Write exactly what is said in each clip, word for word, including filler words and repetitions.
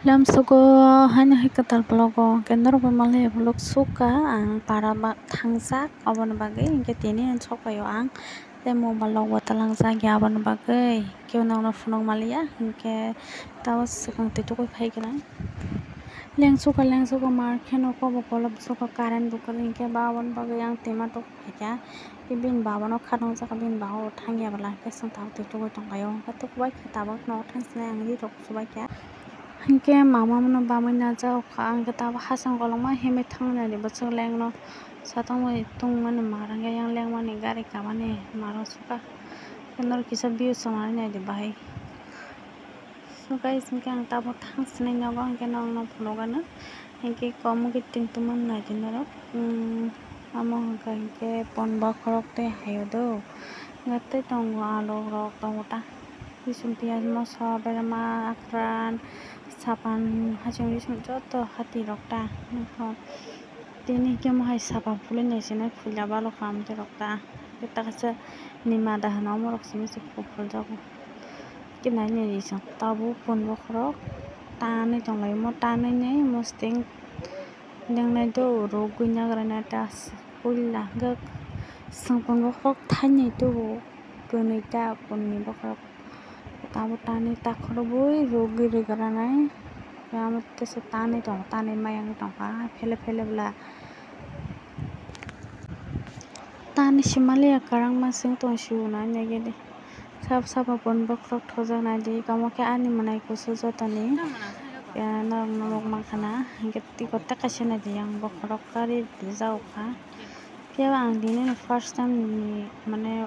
Lamsogo haino hai kwtal vlog o hwnkhe norok bai malai vlog sukha ang para ba thangjak, oboni bagwi hwnkhe tini ang sokphaio ang tei mobile rok bo twlangjak ya, aboni bagwi kebo nokno phunuk manliya hwnkhe tamo swkang twi tugui phai gwnang. Lengsukha lengsukha mar kheno kobo kolop sukha current bo kwrwi hwnkhe ba aboni bagwi ang twima tok phaikha. Bini baba no kha nungjak, bini baba bo thangya bwla hwnkhe chwng tabuk twi tugui tonglaio, hwnkhe tukubai khe tabuk nogo thang sinai ang ri rok chubaikha. Hwnkhe mama no bamwi najak kha, hwnkhe tabuk hasing kolokma himwi thangwi naidi bwswk lengno satongwi tongmani mar hwnkhe yang lengmani gari kamani mar sukha. Hwnkhe norok kisa view chwngnai naidi bahai. So guys, hwnkhe ang tabuk thang sinai nogo, hwnkhe nokno phunukgano, hwnkhe komo khe tongtongma naidi norok. Omo hwnkha hwnkhe pon bokhorok tei haio do, hwnkhe tei tongo alu rok tongo ta, bising piyaj moso berma akran sapan haching bising joto hati rok ta. Tini hwnkhe omo hai sapan phulwi naisinai phulya balo kha amtwi rok ta, tei taksa ni mada hwnwi omo rok simi se phuljago. Khe nai nai ri chwng tabuk pon bokhorok tanwi tonglaio, omo tanwi nai mosting lengnai do rwgwi nagranai ta puila hwnkhe chwng pon bokhorok thainwi tubu kwnwi ta ponni bokhorok. Tabuk tanwi takhorogwi rwgwi rwgranai. Amo teisa tanwi tongo, tanwi maya wngwi tongkha phele phele bwla. Tanwi se maliya kwrwngma se wng tong sio nai naigidi. Sabo sabo pon bokhorok thokjak naidi, omo khe ani mwnai kusu jotoni. Norok no nuk mankha na, hwnkhe tei kotor kaisa naidi yang bokhorok kari rijak kha. Phiya ang tini first time ni mane.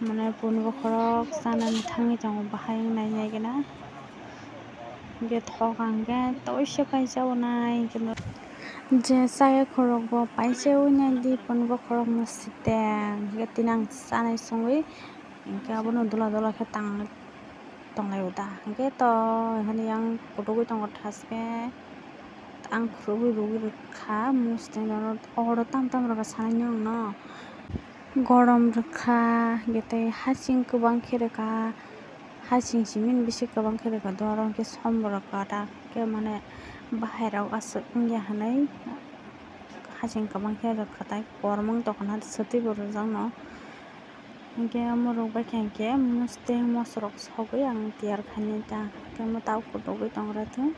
Mane pon bokhorok chanani thangwi tongo, bahai wng nai nai gana. Hwnkhe thok ang khe toisa kaisa o nai hwnkhe no. Je chaya khorok bo paisa wi nai di pon bokhorok no siteng hwnkhe tini ang chanai songwi hwnkhe abono dola dola khe tang tonglai o da hwnkhe to hani yang kuthugwi tongo thaske ang khurubwi rwgwi rwkha mositeng oro tam tam rwkha sanai nw ang no. Gorom rwkha, hwnkhe tei hasing kwbang khe rwkha, hasing simi bisi kwbang khe rwkha, do oro hwnkhe som bo rwkha ta, hwnkhe mane bahai rok aswk wngya hinwi hasing kwbang khe rwkha tai, kormo wng tongkha na swtwi bo rwjakno, hwnkhe omo rwk bai khe hwnkhe mositeng moso rok sogwi ang tiyar khainai ta, hwnkhe omo tabuk kuthugwi tongra thung,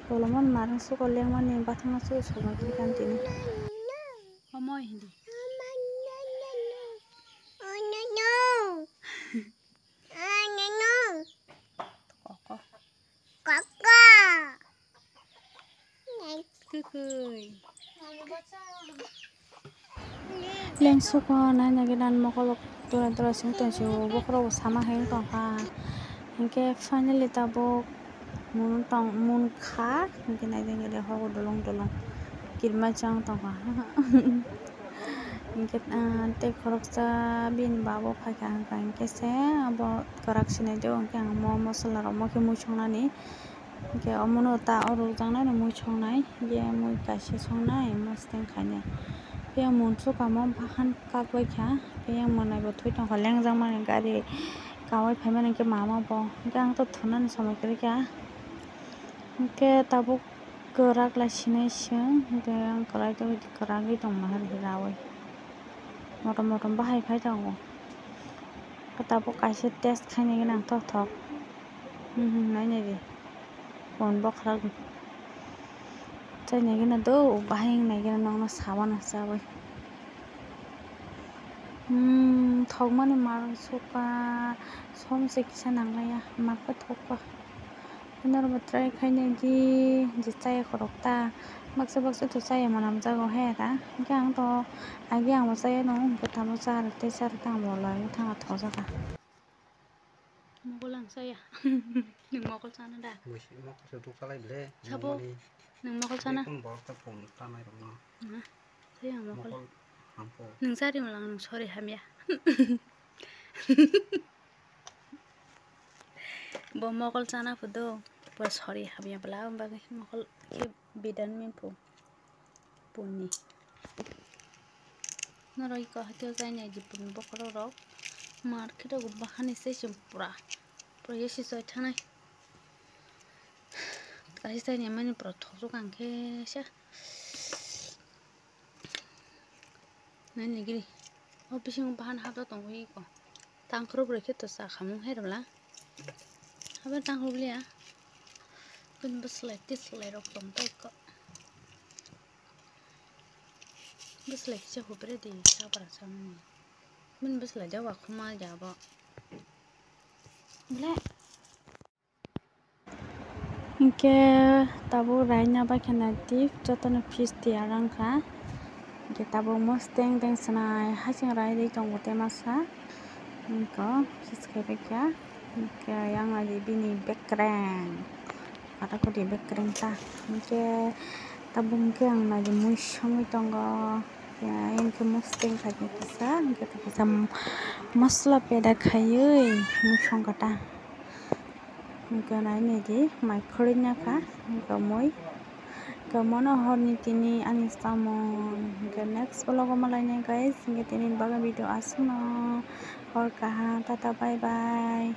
kolomon marang suko lengmani bathangno suko sogwi tongkha tini. Omo hindi. Koko. Koko. Kukui. Lengsuko nai nai gana mokol rok tura tura sing tong sio bokhorok bo sama hai wng tong kha. Hinkhe finally tabuk. Mun tong, mun kha, hinkhe naidi hinkhe de hogo dolong dolong kirima chang tongkha. Hinkhe, ah, tei khoroksa bini babo phaikha, hinkhe se abo kwrak sinai do, hinkhe ang mo mosola rok mo khe mui songnani, hinkhe omono ta o rwjaknai no mui songnai, hinkhe mui kaisa songnai mositeng khainai. Hinkhe mui sukha mo bahan kak bai kha, hinkhe yang mwnai bo thwi tongkha, lengjak mani gari. Kawai phaimani hinkhe mama bo, hinkhe ang to thunani somoi kwrwi kha. Hinkhe tabuk kwrak lai sinai se, hinkhe ang kwlai tongwi kwragwi tongma hai raui. Motom motom bahai phai tongo. Tabuk kaisa test khainai gwnang thok thok. Hmm, hmm, nainai di. Pon bokhorok. Chainai gwnang do, bahai wngnai gwnang nokno sabana chabai. Hmm, thokmani mar sukha, som se kisa nanglaiya, mar khe thokha. Norokbo try khainai di, je chaya khorok ta, baksa baksa to chaya mwnamjago he ta, hinkhe ang to age ang bo chaya no, hinkhe tamo cha rwk tei cha rwk tei ang bo laiwi thangna thokjaka. Mokol ang chaya. Nwng mokol chana da? Mokol se dukha lai le. Sabo, nwng mani nwng mokol chana? Bekun borok ta phone tanai rok no. Nwng chaya mokol. Mokol hampo. Nwng chari malang nwng sori hamya. Bo mokol chana phudo, bo sori hamya bwla, bagwi mokol khe bidan min phu. Puni. Norok iko hatio jainai di puni bokhorok rok. Market rok bahani se chwng pura. Pura yasi choi thanai. Taisa taini mani pura thokjak ang khe sa. Nai nigiri. O bisingo bahan hapjak tongo iko. Tangkhorok rwkhe to cha khamung hai rwla. Habar tangkhorok liya. Kun bwslai tislai rok tong tei ko. Bwslai kisa hupre di sabra samani. Bini bwslai ja wakhuma ja bo. Ble. Hinkhe tabuk raina bai khe naitwi jotono fish tiyar wngkha. Hinkhe tabuk mosteng teng swnai hasing raidwi tongo tei masa. Hinkhe fish khai paikha. Hinkhe yang naidi bini bekreng. Kata kudi bekreng ta. Hinkhe tabuk hinkhe ang naidi mui songwi tongo. Hinkhe mosteng khai kisa. Hinkhe kisa masla peda khaiwi mui songkha ta. Hinkhe nai naidi mai khorwi nakha hinkhe mui. Hinkhe mono horni tini ani samung. Hinkhe next vlog o malainai guys. Hinkhe tini bagwi video aswkno hor kaham. Tata bye bye.